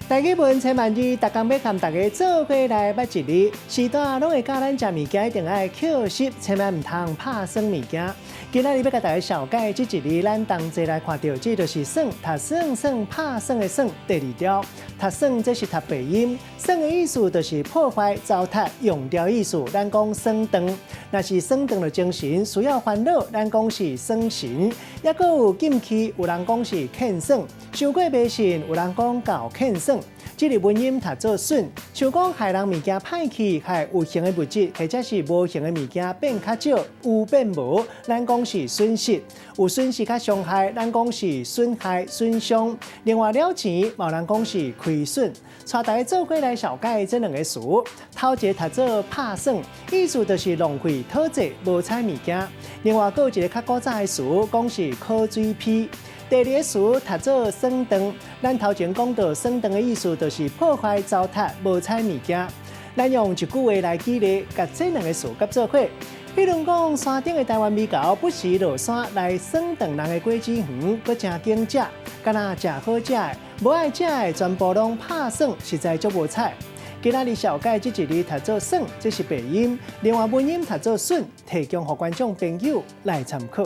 台語文千萬字，逐工欲共大家做伙來捌一字。序大攏會教咱食物件一定愛抾濕，千萬毋通拍耍物件。今仔日欲共大家紹介這一字，咱同齊來看著，這就是耍，讀耍耍拍耍的耍。第二條，讀耍這是讀白音，損的意思就是破壞、糟蹋、用掉意思。咱講損頓，若是損頓著精神需要煩惱，咱講是損神。抑閣有禁忌，有人講是欠耍，傷過迷信，有人講搞欠耍。這個文音讀做損，像講害人物件歹去，害有形的物質或者是無形的物件變較少，有變無，咱講是損失。有損失佮傷害，咱講是損害、損傷。另外了錢，嘛有人講是虧損。帶大家做伙來紹介這兩个詞，頭一个讀做拍耍，意思就是浪費、討債、無彩物件。另外，閣有一个較古早的詞，講是考水批。第二个詞讀做損頓，咱頭前講到損頓的意思就是破壞、糟蹋、無彩物件。咱用一句話來舉例，共這兩个詞佮做伙。比如講，山頂的台灣獼猴不時落山來損頓人的果子園，閣誠揀食，敢若食好食的，無愛食的全部攏拍耍，實在足無彩。今仔日紹介這一字讀做耍，這是白音；另外文音讀做損，提供予觀眾朋友來參考。